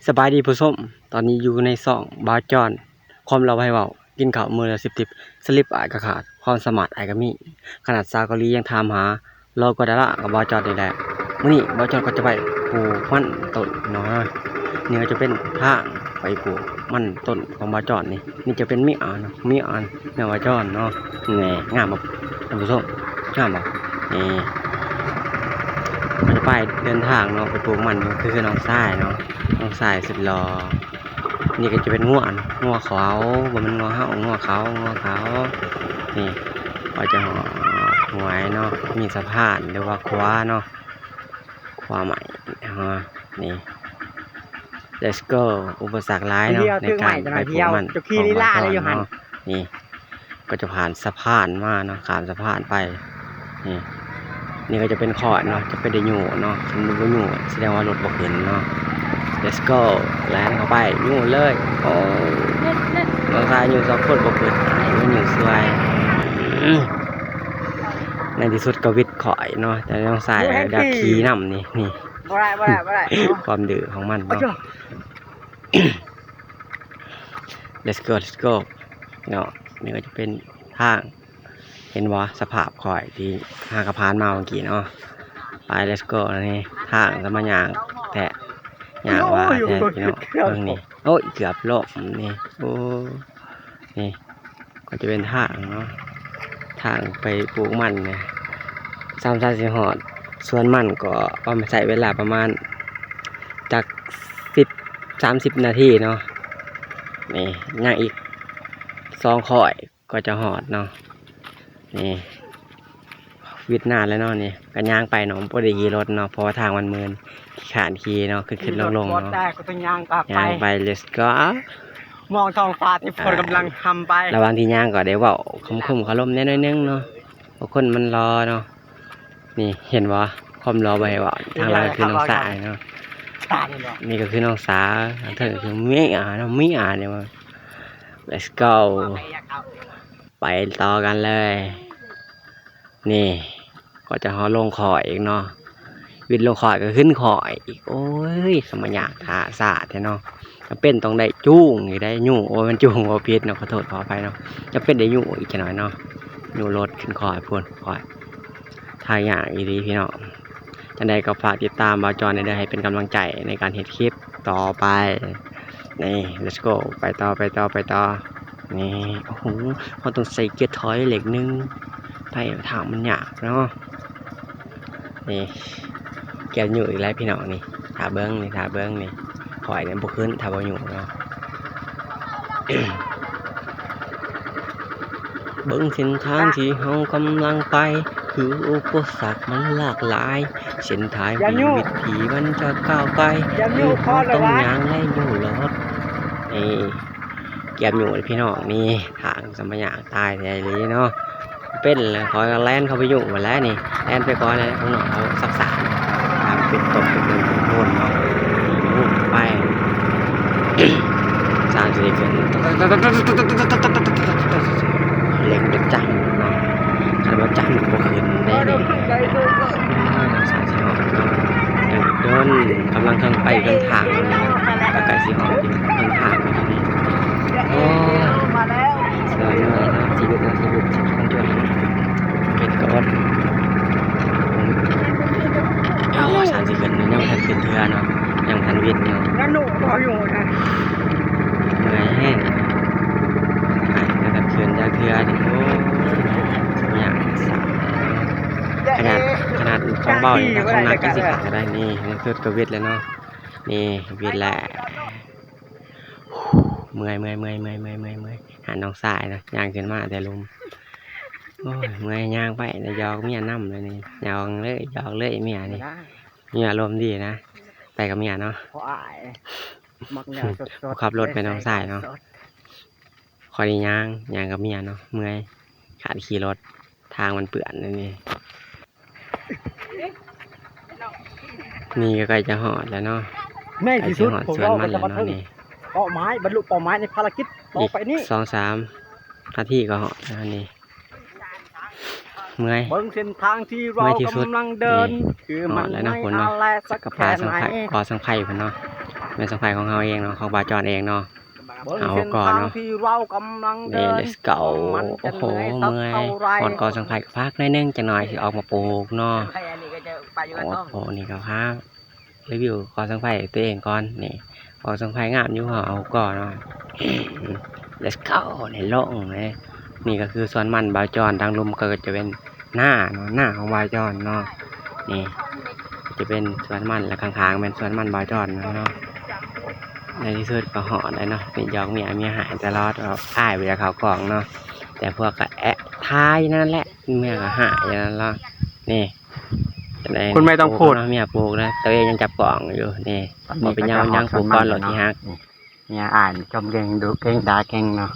ສະບາຍດີຜູ້ຊົມ, ຕອນນີ້ຢູ່ໃນຊ່ອງບ່າວຈອນ ຄວາມເລົ່າໃຫ້ເວົ້າ, ກິນເຂົ້າມື້ລະສິບຕິບ, ສະລິບອ້າຍກໍຂາດ, ຄວາມສາມາດອ້າຍກໍມີ, ຂະໜາດສາວເກົາຫຼີຍັງຖາມຫາ, ລໍກວ່າດາລາກໍບ່າວຈອນນີ້ແຫຼະ. ມື້ນີ້ບ່າວຈອນກໍຈະໄປປູກມັນຕົ້ນເນາະ, ນີ້ກໍຈະເປັນທາງໄປປູກມັນຕົ້ນຂອງບ່າວຈອນນີ້. ນີ້ຈະເປັນມີອານ ມີອານ ແມ່ນບ່າວຈອນເນາະ. ນີ້ງາມບໍ່ທ່ານຜູ້ຊົມ? ງາມບໍ່? ນີ້ ເຮົາຈະໄປເດີນທາງເນາະ ໄປປູກມັນ. ນີ້ຄືນ້ອງຊາຍເນາະ, ນ້ອງຊາຍສຸດຫຼໍ່. ນີ້ກໍຈະເປັນງົວ ງົວເຂົາ, ບໍ່ແມ່ນງົວເຮົາ, ງົວເຂົາ ງົວເຂົາ. ນີ້ກໍຈະຮອດຫ້ວຍເນາະ, ມີສະພານ ຫຼືວ່າຂົວເນາະ, ຂົວໄມ້ເນາະ. ນີ້ Let's go. ອຸປະສັກຫຼາຍເນາະ ໃນການໄປປູກມັນຂອງບ່າວຈອນເນາະ. ນີ້ ກໍຈະຜ່ານສະພານມາເນາະ, ຂ້າມສະພານໄປ. ນີ້ ນີ້ກໍຈະເປັນຄ້ອນເນາະ, ຈະເປັນໄດ້ຍູ້ເນາະ, ຄັນບໍ່ຍູ້ສະແດງວ່າລົດບໍ່ຂຶ້ນເນາະ. Let's go. ແລ່ນເຂົ້າໄປ ຍູ້ເລີຍ. ໂອ້ ນ້ອງຊາຍຍູ້ສອງຄົນບໍ່ຂຶ້ນ, ອ້າຍມາຍູ້ຊ່ວຍ. ໃນທີ່ສຸດກໍວິດຂ້ອຍເນາະ, ແຕ່ນ້ອງຊາຍຢາກຂີ່ນຳນີ້. ນີ້ ບໍ່ໄດ້ ບໍ່ໄດ້ ບໍ່ໄດ້ ຄວາມດື້ຂອງມັນເນາະ. Let's go, let's go ເນາະ. ນີ້ກໍຈະເປັນທາງ, ເຫັນບໍ່ ສະພາບຂ້ອຍທີ່ຫາກະຜ່ານມາເມື່ອກີ້ເນາະ. ໄປ let's go. ນີ້ທາງຈະມາຍາກແທ້, ຍາກວ່າແທ້ພີ່ນ້ອງ. ເບິ່ງນີ້ ໂອ້ຍ ເກືອບລົ້ມນີ້. ໂອ້ ນີ້ ກໍຈະເປັນທາງເນາະ, ທາງໄປປູກມັນນະ. ສ່ຳຊາຊິຮອດສວນມັນກໍປະມານ ໃຊ້ເວລາປະມານຈັກສິບ ສາມສິບນາທີເນາະ. ນີ້ ຍັງອີກສອງຄ້ອຍກໍຈະຮອດເນາະ. ນີ້ ວິດນານແລ້ວເນາະ. ນີ້ກໍຍ່າງໄປເນາະ, ບໍ່ໄດ້ຂີ່ລົດເນາະ ເພາະວ່າທາງມັນມື່ນ, ຂີ້ຄ້ານຂີ່ເນາະ, ຂຶ້ນໆລົງໆເນາະ. ຍ່າງໄປ let's go. ມອງທ້ອງຟ້າທີ່ຝົນກຳລັງຮຳໄປ. ລະຫວ່າງທີ່ຍ່າງກໍໄດ້ເວົ້າຄົມໆຄາລົມແດ່ໜ້ອຍໜຶ່ງເນາະ, ເພາະຄົນມັນລໍເນາະ. ນີ້ເຫັນບໍ່ ຄວາມລໍບໍ່ໃຫ້ເວົ້າ. ທາງຫຼັງກໍຄືນ້ອງຊາຍເນາະ, ນີ້ກໍຄືນ້ອງສາວ, ທາງເທິງກໍຄືເມຍເນາະ, ເມຍນີ້. Let's go. ໄປຕໍ່ກັນເລີຍ. ນີ້ ກໍຈະຮອດລົງຄ້ອຍອີກເນາະ, ວິດລົງຄ້ອຍກໍຂຶ້ນຄ້ອຍອີກ. ໂອ້ຍ ສະມາຍາກຖ້າຊ້າແທ້ເນາະ. ຈຳເປັນຕ້ອງໄດ້ຈູງອີກໄດ໋, ຍູ້ ໂອ້ຍ ມັນຈູງບໍ່ຜິດເນາະ, ຂໍໂທດຂໍອະໄພເນາະ. ຈຳເປັນໄດ້ຍູ້ອີກຈັກໜ້ອຍເນາະ, ຍູ້ລົດຂຶ້ນຄ້ອຍພຸ້ນ. ໂອ້ຍ ທາງຍາກອີ່ຫຼີພີ່ນ້ອງ. ຈັ່ງໃດກໍຝາກຕິດຕາມບ່າວຈອນແດ່ເດີ ໃຫ້ເປັນກຳລັງໃຈໃນການເຮັດຄລິບຕໍ່ໄປ. ນີ້ let's go. ໄປຕໍ່ ໄປຕໍ່ ໄປຕໍ່. ນີ້ ໂອ້ໂຫ ເຮົາຕ້ອງໃສ່ເກຍຖອຍເລກໜຶ່ງ, ໄປທາງມັນຍາກເນາະ. ນີ້ ເກຍຍູ້ອີກແລ້ວພີ່ນ້ອງ. ນີ້ ຖ້າເບິ່ງນີ້ ຖ້າເບິ່ງນີ້, ຂ້ອຍນີ້ບໍ່ຂຶ້ນຖ້າບໍ່ຍູ້ເນາະ. ເບິ່ງເສັ້ນທາງທີ່ເຮົາກຳລັງໄປ, ຄືອຸປະສັກມັນຫຼາກຫຼາຍ, ເສັ້ນທາງຊີວິດທີ່ມັນຈະກ້າວໄກ, ຄືເຮົາຕ້ອງຍ່າງ ແລະ ຢູ່ລອດ. ນີ້ ກຽມຢູ່ເດ້ພີ່ນ້ອງ. ນີ້ ທາງສະມາຍາກຕາຍແທ້ອີ່ຫຼີເນາະ. ເປັນແລ້ວ ຂ້ອຍກໍແລ່ນເຂົ້າໄປຢູ່ຫັ້ນແຫຼະນີ້, ແລ່ນໄປກ່ອນແລ້ວ ຂ້າງນອກເຮົາຊັກສານ ທາງເປັນຕົບເປັນເດີນເປັນໂພນເນາະ. ໄປ ສາມສິບເອັດ ຂຶ້ນ ເລັ່ງໄປຈັງເນາະ, ຄັນບໍ່ຈັງບໍ່ຂຶ້ນເດ້ນີ້. ສາມສິບເນາະ, ເດີນ ກຳລັງເທິງໄປເຄິ່ງທາງແລ້ວນີ້, ກໍໃກ້ຊິຮອດຢູ່ເຄິ່ງທາງແລ້ວນີ້. ໂອ້ຍ ສວຍເນາະ ຊີວິດເນາະ ຊີວິດຄົນຈົນເນາະ. ເປັນກໍອດ ໂອ້ຍ ສາມສິບຂຶ້ນ ຍັງບໍ່ທັນຂຶ້ນເທື່ອເນາະ, ຍັງບໍ່ທັນວິດເນາະ. ເມື່ອຍແຮງ ອ່ະ ຍັງບໍ່ທັນຂຶ້ນຈັກເທື່ອນີ້. ໂອ້ຍ ຍາກສາ ຂະໜາດ ຂະໜາດຂອງເບົານີ້ ຂະໜາດຍັງຊິຂາດໄດ້ນີ້. ໃນທີ່ສຸດກໍວິດແລ້ວເນາະ, ນີ້ ວິດແລ້ວ. ເມື່ອຍ ເມື່ອຍ ເມື່ອຍ ເມື່ອຍ ເມື່ອຍ ເມື່ອຍ ເມື່ອຍ. ຫານ້ອງຊາຍນະ ຍ່າງຂຶ້ນມາແຕ່ລຸ່ມ. ໂອ້ຍ ເມື່ອຍ ຍ່າງໄປແລ້ວຢອກເມຍນຳເລີຍນີ້, ຢອກເລີຍ ຢອກເລີຍເມຍນີ້. ເມຍອາລົມດີນະ, ໄປກັບເມຍເນາະ. ຜູ້ຂັບລົດແມ່ນນ້ອງຊາຍເນາະ, ຂ້ອຍນີ້ຍ່າງ ຍ່າງກັບເມຍເນາະ. ເມື່ອຍ ຂ້ານຂີ່ລົດ ທາງມັນເປື້ອນແນວນີ້. ນີ້ກໍໃກ້ຈະຮອດແລ້ວເນາະ, ໃກ້ຊິຮອດສວນມັນແລ້ວເນາະນີ້. ເປົ້າໝາຍ ບັນລຸເປົ້າໝາຍໃນພາລະກິດຕໍ່ໄປນີ້. ອີກສອງສາມນາທີກໍຮອດແລ້ວນີ້. ເມື່ອຍ ເບິ່ງເສັ້ນທາງທີ່ເຮົາກຳລັງເດີນ ຄືມັນເມື່ອຍອາແລສັກກະພາສັງໄພ ກໍສັງໄພພຸ້ນເນາະ. ແມ່ນສວນໄຜ່ຂອງເຮົາເອງເນາະ ຂອງບ່າວຈອນເອງເນາະ. ເຮົາກໍເນາະ ນີ້ let's go. ໂອ້ໂຫ ເມື່ອຍ ຮອດກໍສວນໄຜ່ກໍພັກໜ້ອຍໜຶ່ງ ຈັກໜ້ອຍຊິອອກມາປູກເນາະ. ໂອ້ໂຫ ນີ້ກໍພາ ຣີວິວກໍສວນໄຜ່ຕົວເອງກ່ອນ. ນີ້ ກໍສວນໄຜ່ງາມຢູ່ ເຮົາເອົາກໍເນາະ. let's go. ນີ້ລົງເລີຍ. ນີ້ກໍຄືສວນມັນບ່າວຈອນ ທາງລຸ່ມກໍຈະເປັນນາເນາະ ນາຂອງບ່າວຈອນເນາະ. ນີ້ຈະເປັນສວນມັນ ແລະ ຂ້າງໆແມ່ນສວນມັນບ່າວຈອນເນາະ. ໃນທີ່ສຸດກໍຮອດແລ້ວເນາະ. ເປັນຫຍອກເມຍ ເມຍຮ້າຍຕະຫຼອດ ອ້າຍບໍ່ຢາກເຂົ້າກ້ອງເນາະ ແຕ່ພວກກໍແອະຖ່າຍນັ້ນແຫຼະ ເມຍກໍຮ້າຍຢູ່ນັ້ນລະ. ນີ້ ຈັງໃດ ຄຸນໄມ່ຕ້ອງພູດເນາະ ເມຍປູກນະ ຕົວເອງຍັງຈັບກ້ອງຢູ່. ນີ້ ບໍ່ເປັນຫຍັງ ຍັງປູກກ່ອນ ໂລດທີ່ຮັກ. ເມຍອ້າຍຈົ່ມເກັ່ງ ດຸເກັ່ງ ດ່າເກັ່ງເນາະ.